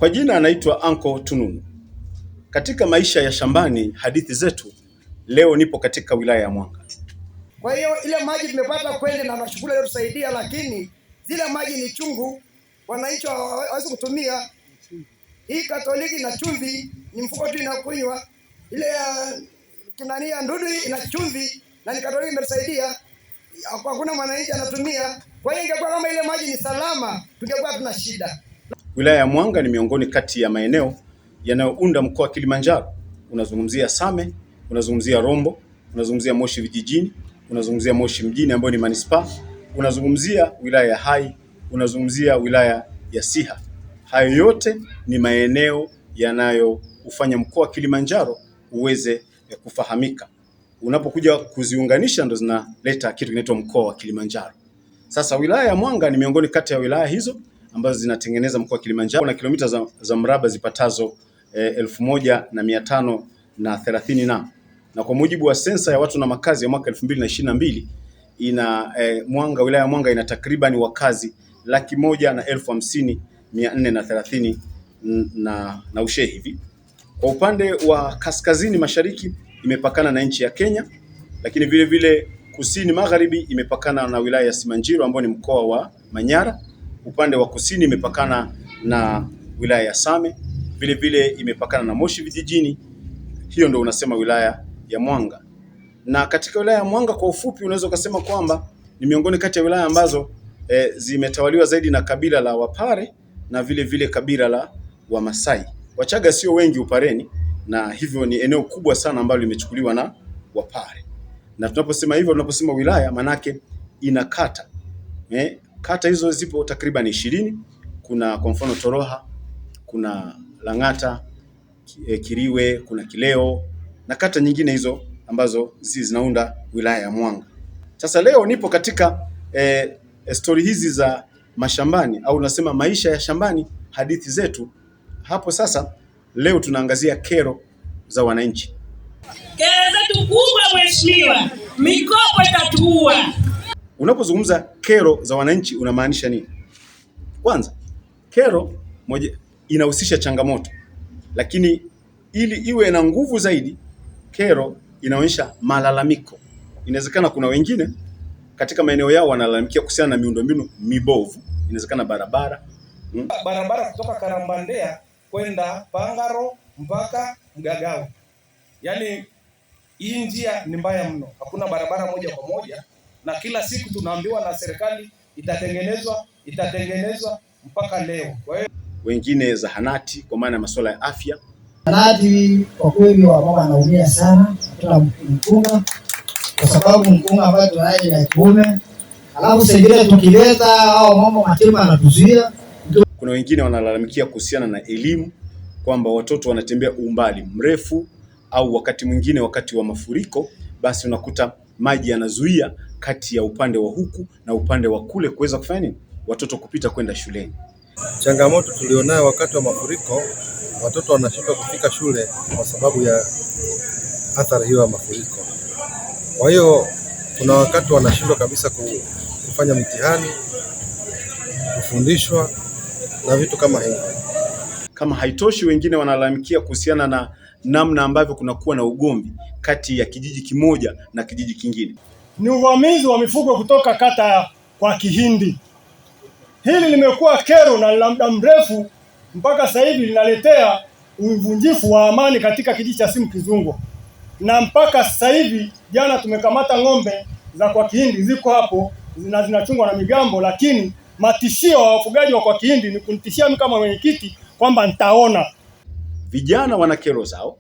Kwa jina anaitwa Anko Tununu. Katika maisha ya shambani, hadithi zetu, leo nipo katika wilaya ya Mwanga. Kwa hiyo ile maji tumepata kweli na nashukuru tusaidia, lakini zile maji ni chungu, wananchi hawawezi kutumia. Hii Katoliki na chumvi ni mfuko tu inakunywa, ile ya kinani ya ndudu ina chumvi na ni Katoliki imetusaidia, hakuna mwananchi anatumia. Kwa hiyo ingekuwa kama ile maji ni salama, tungekuwa tuna shida. Wilaya ya Mwanga ni miongoni kati ya maeneo yanayounda mkoa wa Kilimanjaro. Unazungumzia Same, unazungumzia Rombo, unazungumzia Moshi vijijini, unazungumzia Moshi mjini ambayo ni manispaa, unazungumzia wilaya ya Hai, unazungumzia wilaya ya Siha. Hayo yote ni maeneo yanayoufanya mkoa wa Kilimanjaro uweze kufahamika. Unapokuja kuziunganisha ndo zinaleta kitu kinaitwa mkoa wa Kilimanjaro. Sasa wilaya ya Mwanga ni miongoni kati ya wilaya hizo ambazo zinatengeneza mkoa wa Kilimanjaro na kilomita za mraba zipatazo 1530 na kwa mujibu wa sensa ya watu na makazi ya mwaka 2022 ina Mwanga, wilaya ya Mwanga ina takribani wakazi 150,430 na ushe hivi. Kwa upande wa kaskazini mashariki imepakana na nchi ya Kenya, lakini vile vile kusini magharibi imepakana na wilaya ya Simanjiro ambayo ni mkoa wa Manyara. Upande wa kusini imepakana na wilaya ya Same, vile vile imepakana na Moshi vijijini. Hiyo ndio unasema wilaya ya Mwanga. Na katika wilaya ya Mwanga kwa ufupi, unaweza ukasema kwamba ni miongoni kati ya wilaya ambazo zimetawaliwa zaidi na kabila la Wapare na vile vile kabila la Wamasai. Wachaga sio wengi Upareni, na hivyo ni eneo kubwa sana ambalo limechukuliwa na Wapare. Na tunaposema hivyo, tunaposema wilaya, manake ina kata kata hizo zipo takriban 20. Kuna kwa mfano Toroha, kuna Lang'ata, Kiriwe, kuna Kileo na kata nyingine hizo ambazo zinaunda wilaya ya Mwanga. Sasa leo nipo katika stori hizi za mashambani au unasema maisha ya shambani, hadithi zetu. Hapo sasa leo tunaangazia kero za wananchi. Kero zetu kubwa mheshimiwa, mikopo itatuua. Unapozungumza kero za wananchi unamaanisha nini? Kwanza, kero moja inahusisha changamoto, lakini ili iwe na nguvu zaidi, kero inaonyesha malalamiko. Inawezekana kuna wengine katika maeneo yao wanalalamikia kuhusiana na miundombinu mibovu, inawezekana barabara Barabara kutoka Karambandea kwenda Pangaro mpaka Mgagao, yaani hii njia ni mbaya mno, hakuna barabara moja kwa moja, na kila siku tunaambiwa na serikali itatengenezwa, itatengenezwa mpaka leo. Kwa hiyo wengine zahanati kwa maana ya masuala ya afya. Zahanati kwa kweli wamama anaumia sana, hatuna mkunga kwa sababu mkunga ambaye tunaye ni kiume, alafu sengine tukileta au mambo matima anatuzuia. Kuna wengine wanalalamikia kuhusiana na elimu kwamba watoto wanatembea umbali mrefu, au wakati mwingine wakati wa mafuriko, basi unakuta maji yanazuia kati ya upande wa huku na upande wa kule kuweza kufanya nini, watoto kupita kwenda shuleni. Changamoto tulionayo wakati wa mafuriko, watoto wanashindwa kufika shule kwa sababu ya athari hiyo ya mafuriko. Kwa hiyo kuna wakati wanashindwa kabisa kufanya mitihani, kufundishwa na vitu kama hivyo. Kama haitoshi, wengine wanalalamikia kuhusiana na namna ambavyo kunakuwa na ugomvi kati ya kijiji kimoja na kijiji kingine. Ni uvamizi wa mifugo kutoka kata kwa Kihindi. Hili limekuwa kero na la muda mrefu, mpaka sasa hivi linaletea uvunjifu wa amani katika kijiji cha Simu Kizungo, na mpaka sasa hivi, jana tumekamata ng'ombe za kwa Kihindi ziko hapo na zinachungwa na migambo, lakini matishio ya wafugaji wa kwa Kihindi ni kunitishia mimi kama mwenyekiti kwamba nitaona. Vijana wana kero zao.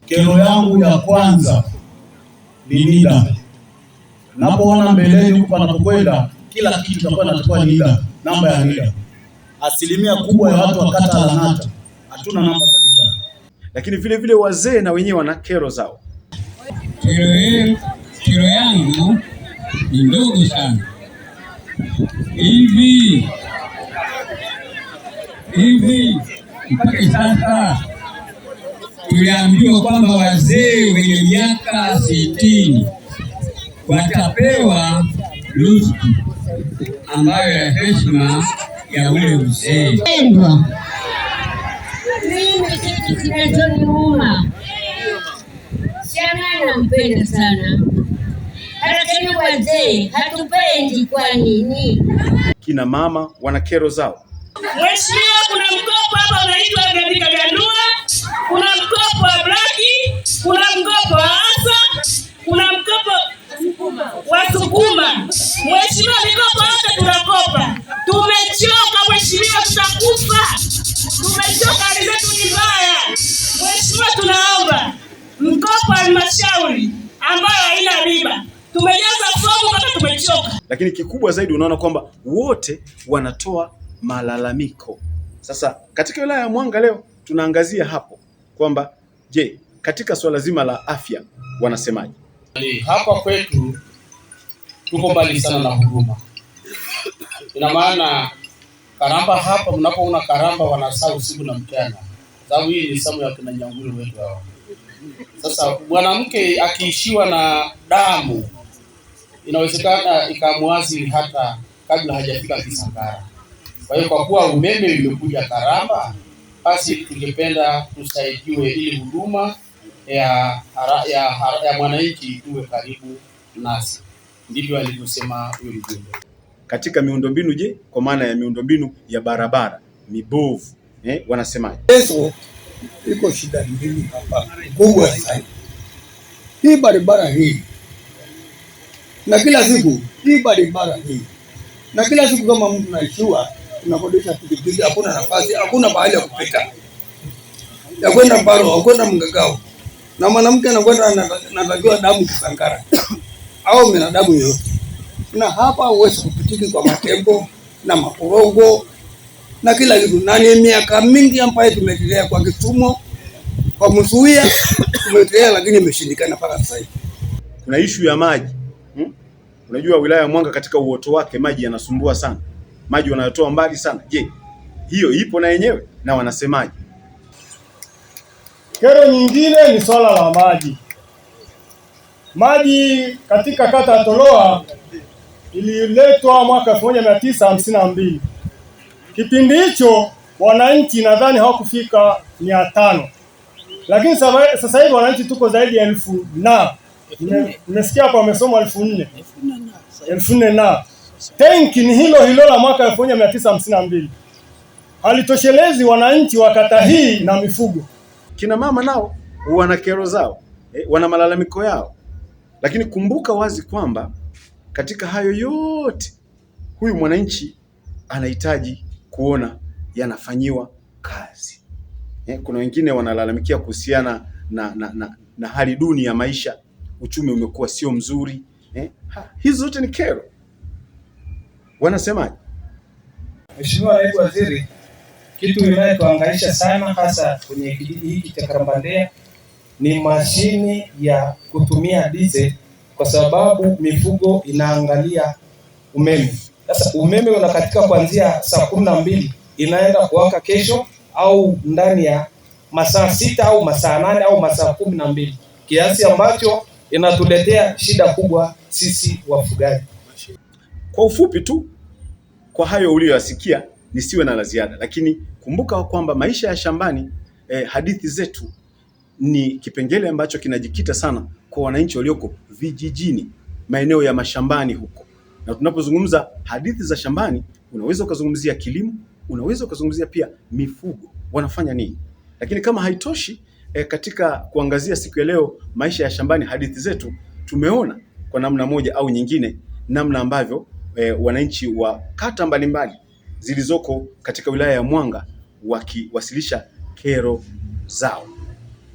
Kero yangu ya kwanza ni NIDA. Napoona mbeleni huku panapokwenda, kila kitu kitakuwa nachukua NIDA, namba ya NIDA. Asilimia kubwa ya watu wa kata Lang'ata hatuna namba za NIDA. Lakini vile vile wazee na wenyewe wana kero zao. Kero yangu ni ndogo sana hivi hivi, mpaka sasa tuliambiwa kwamba wazee wenye miaka 60 watapewa ruzuku ambayo ya heshima ya ule uzee. Mimi kitu kinachoniuma, Shana nampenda sana, lakini wazee hatupendi. Kwa nini? Kina mama wana kero zao. Mheshimiwa, kuna mkopo hapa unaitwa Gandika Gandua, kuna mkopo wa Blaki, kuna mkopo wa Asa, kuna mkopo wa Sukuma. Mheshimiwa, mikopo yote tunakopa. Tumechoka mheshimiwa, tutakufa. Tumechoka, hali zetu ni mbaya. Mheshimiwa, tunaomba mkopo wa halmashauri ambayo haina riba. Tumejaza fomu mpaka tumechoka. Lakini kikubwa zaidi unaona kwamba wote wanatoa malalamiko. Sasa katika wilaya ya Mwanga leo tunaangazia hapo kwamba je, katika swala zima la afya wanasemaje? Hapa kwetu tuko mbali sana na huduma. Ina maana Karamba hapa, mnapoona Karamba wanasaa usiku na mchana, sababu hii ni samu ya kina Nyanguli wetu hao. Sasa mwanamke akiishiwa na damu inawezekana ikamwathiri hata kabla hajafika Kisangara. Kwa hiyo kwa kuwa umeme umekuja Karamba, basi tungependa tusaidiwe ili huduma ya mwananchi iwe karibu nasi. Ndivyo alivyosema huyo mjumbe. Katika miundombinu je, kwa maana ya miundombinu ya barabara mibovu, wanasemaje? Yesu, iko shida mbili hapa kubwa sana. Hii barabara hii na kila siku hii barabara hii na kila siku, kama mtu naishiwa, tunakodisha pikipiki, hakuna nafasi, hakuna mahali ya kupita ya kwenda Baro, ya kwenda Mgagao, na mwanamke anakwenda anatakiwa damu Kisangara au binadamu yoyote, na hapa huwezi kupitiki kwa matembo na makorongo na kila kitu, na ni miaka mingi ambayo tumetelea kwa Kisumu, kwa Msuya tumetelea, lakini imeshindikana mpaka sasa hivi. Kuna ishu ya maji. Unajua wilaya ya Mwanga katika uoto wake maji yanasumbua sana, maji wanayotoa mbali sana. Je, hiyo ipo na yenyewe na wanasemaje? Kero nyingine ni swala la maji. Maji katika kata ya Toloa ililetwa mwaka 1952. Kipindi hicho wananchi nadhani hawakufika 500. Lakini sasa hivi wananchi tuko zaidi ya 1000 na nimesikia hapa wamesoma 4000. 4000 na tenki ni hilo hilo la mwaka 1952. Halitoshelezi wananchi wa kata hii na mifugo. Kina mama nao wana kero zao, wana malalamiko yao. Lakini kumbuka wazi kwamba katika hayo yote huyu mwananchi anahitaji kuona yanafanyiwa kazi. Kuna wengine wanalalamikia kuhusiana na hali duni ya maisha, uchumi umekuwa sio mzuri. Hizo zote ni kero. Wanasemaje? Mheshimiwa Naibu Waziri, kitu inayotuhangaisha sana hasa kwenye kijiji hiki cha Karambandea ni mashini ya kutumia diesel, kwa sababu mifugo inaangalia umeme. Sasa umeme unakatika kuanzia saa 12 inaenda kuwaka kesho au ndani ya masaa 6 au masaa 8 au masaa 12, kiasi ambacho inatuletea shida kubwa sisi wafugaji. Kwa ufupi tu, kwa hayo uliyoyasikia, nisiwe na la ziada, lakini kumbuka kwamba maisha ya shambani, hadithi zetu ni kipengele ambacho kinajikita sana kwa wananchi walioko vijijini, maeneo ya mashambani huko. Na tunapozungumza hadithi za shambani, unaweza ukazungumzia kilimo, unaweza ukazungumzia pia mifugo, wanafanya nini. Lakini kama haitoshi, katika kuangazia siku ya leo maisha ya shambani, hadithi zetu, tumeona kwa namna moja au nyingine namna ambavyo wananchi wa kata mbalimbali zilizoko katika wilaya ya Mwanga wakiwasilisha kero zao.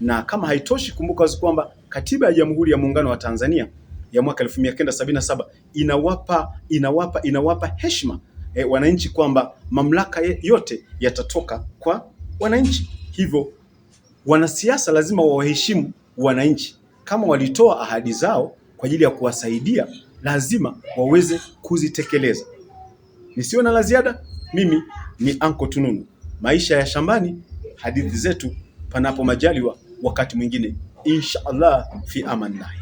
Na kama haitoshi, kumbuka wazi kwamba Katiba ya Jamhuri ya Muungano wa Tanzania ya mwaka 1977 inawapa heshima wananchi kwamba mamlaka yote yatatoka kwa wananchi. Hivyo wanasiasa lazima wawaheshimu wananchi. Kama walitoa ahadi zao kwa ajili ya kuwasaidia, lazima waweze kuzitekeleza. Nisiwe na la ziada, mimi ni Anko Tununu. Maisha ya shambani, hadithi zetu, panapo majaliwa wakati mwingine, insha Allah, fi amanillahi.